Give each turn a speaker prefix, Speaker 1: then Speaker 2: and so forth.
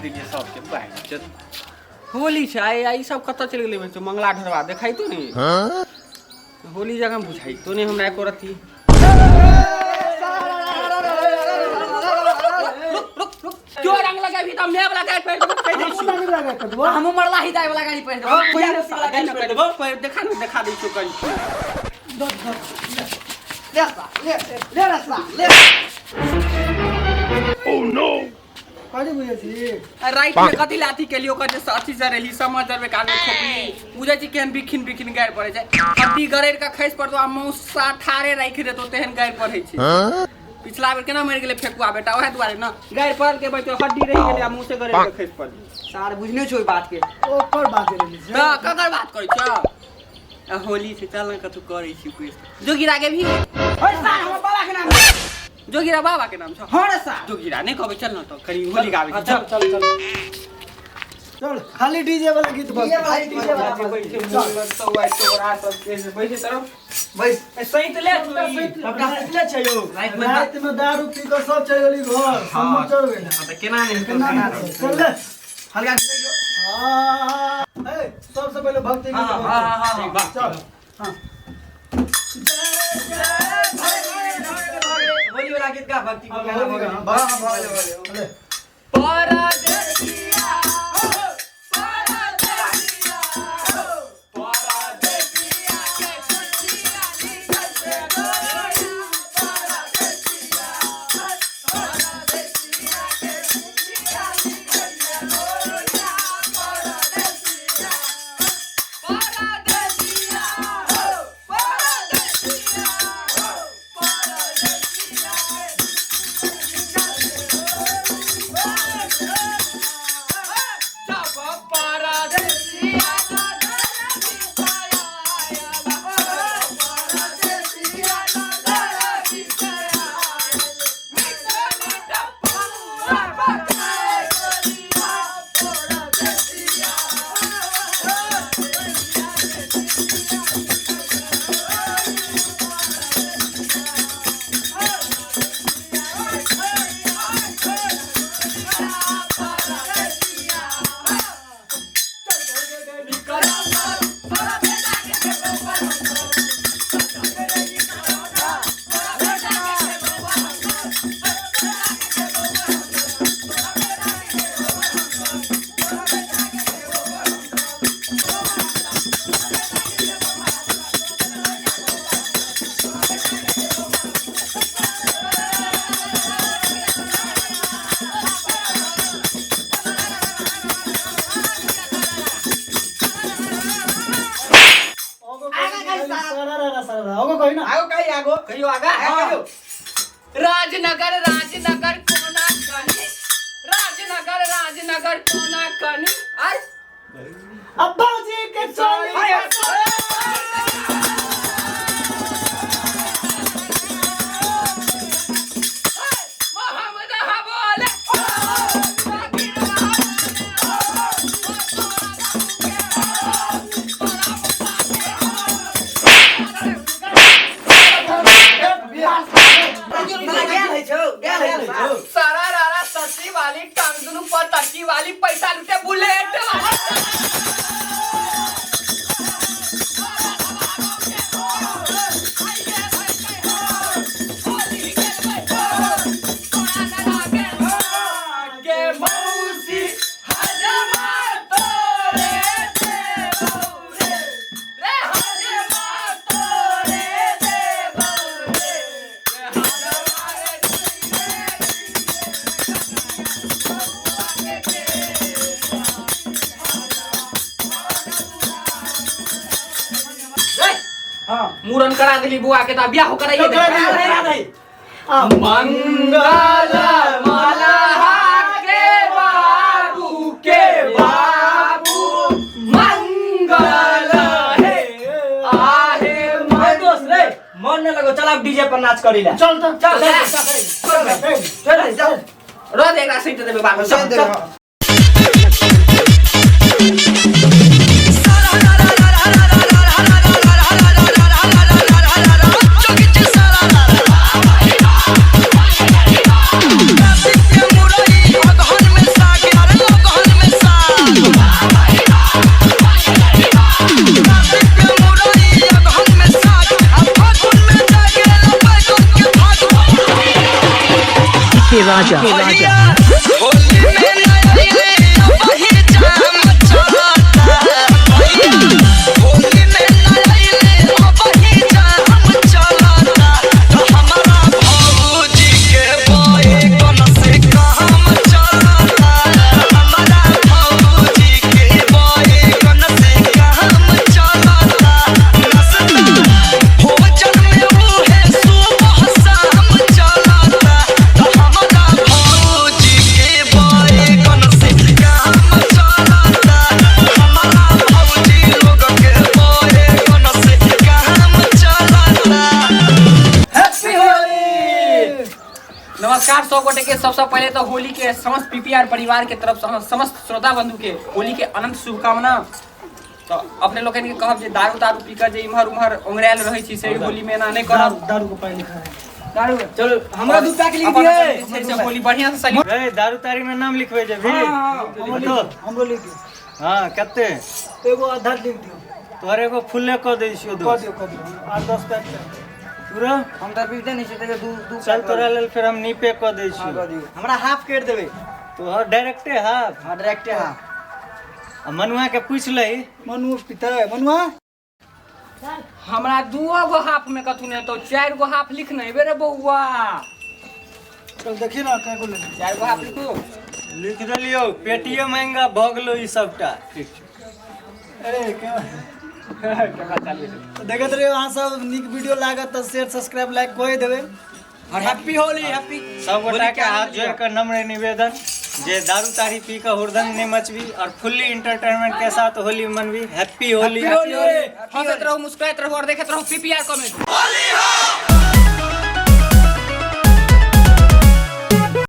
Speaker 1: देलियै सबके बाइ होली छै आइ आइ ई सब कतऽ चलि गेलै बच्चो मंगला ढोरबा देखाइतो नहि होली जगह बुझाइतो नहि हमरा एको रत्ती क्यों रंग लगाबी तऽ मैं वाला गाड़ी पहिर देबो कहि दै छी
Speaker 2: हमहूँ मरला ही दाइ वाला गाड़ी पहिर देबो
Speaker 1: पहिर साला गाड़ी पहिर देबो पहिर देखा ने देखा दै छियौ कहीं
Speaker 2: ले सा ले ले रे सा ले
Speaker 3: कथी बुझै छी
Speaker 1: राइट में कथी लाथी के लियो ओकर जे अथी जरेली समझ जरबे काल में खोपड़ी बुझै छी केहन बिखिन बिखिन गारि पड़ै छै हड्डी गरैर के खसि पड़तो आ मौसा ठारे राखि देतो तेहन गारि पड़ै छै पिछला बेर केना मरि गेलै फेकुआ बेटा ओएह दुआरे ने गारि पड़ल के बचो हड्डी रहि गेलै आ मुँह से गरैर के खसि पड़लै
Speaker 2: सार बुझने छौ ओहि बात के
Speaker 3: ओकर बात जरेली छै
Speaker 1: तऽ ककर बात करै छौ आ होली छै चल ने कथू करै छी कुछ जोगिरा के भी
Speaker 2: ओए सार हमर बाबा के नाम छै।
Speaker 1: जोगिरा बाबा के नाम छौ
Speaker 2: हँ रे सार
Speaker 1: जोगिरा नहि कहबै चल ने तऽ कनि होली गाबै छी
Speaker 3: चल
Speaker 1: चल
Speaker 3: चल चल चल खाली डीजे वाला गीत बज
Speaker 2: डीजे वाला डीजे वाला
Speaker 1: बैस सैत ले तू ई।
Speaker 3: सबटा सुतले छै यौ
Speaker 1: राति में
Speaker 3: राति में दारू पी कऽ सब चलि गेली घर सम्मत चढ़ गेल
Speaker 1: हाँ, तऽ केना नहि हेतौ?
Speaker 3: केना नाचै चल ले
Speaker 2: हल्का खिसैयो
Speaker 3: हाँ, ए, सबसे पहिले भक्ति गीत
Speaker 2: हाँ,
Speaker 3: बजतै।
Speaker 2: हाँ, हाँ,
Speaker 1: ठीक बा
Speaker 3: चल
Speaker 2: होली वाला गीत गा भक्ति
Speaker 3: अब
Speaker 2: गाना भऽ
Speaker 3: होली
Speaker 2: गेलै।
Speaker 3: गा,
Speaker 2: हाँ, हाँ, भऽ गेलै, भऽ गेलै।
Speaker 3: ले।
Speaker 1: परदेसिया परदेसिया परदेसिया के खुशिया निकल से गोरिया परदेसिया परदेसिया के खुशिया निकल से गोरिया परदेसिया परदेसिया हो परदेसिया हो परदेसिया के
Speaker 3: ओगो कही सरारा सरारा ओगो कही ना
Speaker 2: आगो कही आगो
Speaker 1: कहियो आगा
Speaker 2: आगो कहियो।
Speaker 1: राजनगर राजनगर कोना कनी राजनगर राजनगर कोना कनी आर
Speaker 3: अब्बा जी के चली
Speaker 1: मोहम्मद हबोले
Speaker 2: साला गेल है छौ गेल है छौ
Speaker 1: सारा रारा सस्ती वाली टांग दुनू पर टकी वाली पैसा लुटे बुलेट वाली के मौसी हजमा तोरे देबौ रे रे हजमा तोरे देबौ रे रे हजमा रे मूड़न करा देली बुआ के तऽ बियाह कराइए दे
Speaker 3: करा दे।
Speaker 1: मंगल मलहा के बाबू के बाबू मंगल हे आहे
Speaker 2: ए दोस्त रे मन न लगो चल अब डीजे पर नाच करीला
Speaker 3: चल त
Speaker 2: चल चल चल चल चल
Speaker 1: रह दे एकरा सहित देबे बाबू चल चल
Speaker 4: Murray, अगहन में साग, अरे राजा।
Speaker 5: भैया होली में न आइले वही जाम चलता। भैया होली में न आइले वही जाम चलता। तो हमारा भौजी के बोए कौन से काम चलता। हमारा भौजी के बोए कौन से काम चलता। नसता भोजन में उहे सुबह शाम चलता। तो हमारा भौजी के बोए कौन से काम चलता। हमारा भौजी लोग के बोए कौन से काम चलता।
Speaker 3: हैप्पी होली।
Speaker 1: नमस्कार सौ गोटे के। सबसे पहले तो होली के समस्त पीपीआर परिवार के तरफ से हम समस्त श्रोता बंधु के होली के अनंत शुभकामना। तो अपने लोगन के कहब जे दारू तारू पी के जे इम्हर उम्हर ओंगरायल रहै छी से होली में एना नहि करब।
Speaker 3: दारू को पानी लिखा है।
Speaker 1: दारू
Speaker 2: चलो, हमरा दू पैक लिख
Speaker 1: अपन
Speaker 2: दिए।
Speaker 1: अपन जे छै से होली बढ़िया से सेलिब्रेट।
Speaker 6: रे, दारू तारी में नाम लिखबै जेबही?
Speaker 3: हमरो लिख, हमरो लिख दियो।
Speaker 6: हाँ, कते?
Speaker 3: एगो आधा लिख दियो।
Speaker 6: तोहर एगो फुले कऽ दै छियौ।
Speaker 3: कह
Speaker 6: दोस्त
Speaker 3: दियो, कह दियो। 8-10 पैक चाही।
Speaker 6: तोरा
Speaker 2: हम तऽ पीते नहीं छियै, दू दू।
Speaker 6: चल, तोरा लेल फेर हम नीपे कऽ दै छियौ।
Speaker 2: हमरा हाफ कर देबै।
Speaker 6: तोहर डायरेक्टे हाफ?
Speaker 2: हाँ, डायरेक्टे हाफ।
Speaker 6: आ मनुआ के पूछ लही।
Speaker 3: मनुआ पिता है मनुआ।
Speaker 1: हमरा दूओ गो हाफ में कथू नहि तो चारि गो हाफ लिख नहि बे रे बौआ।
Speaker 3: चल, देखिए ना कै को लेना।
Speaker 1: चारि गो हाफ लिखू।
Speaker 6: लिख देलियौ। पेटीएम महंगा भऽ गेलौ ई सबटा।
Speaker 3: अरे क्या
Speaker 1: केकरा चालू छै?
Speaker 3: तो देखत रहियो अहाँ सब। नीक वीडियो लागत तऽ शेयर, सब्सक्राइब, लाइक कऽ देबै।
Speaker 1: और हैप्पी होली, हैप्पी।
Speaker 6: सब गोटा के हाथ जोड़ कर नम्र निवेदन जे दारू तारी पी के हुड़दंग नहीं मचबी और फुल्ली इंटरटेनमेंट के साथ होली मनबी। हैप्पी होली।
Speaker 1: हंसैत रहू, मुस्कुराइत रहू और देखैत रहू पीपीआर कॉमेडी।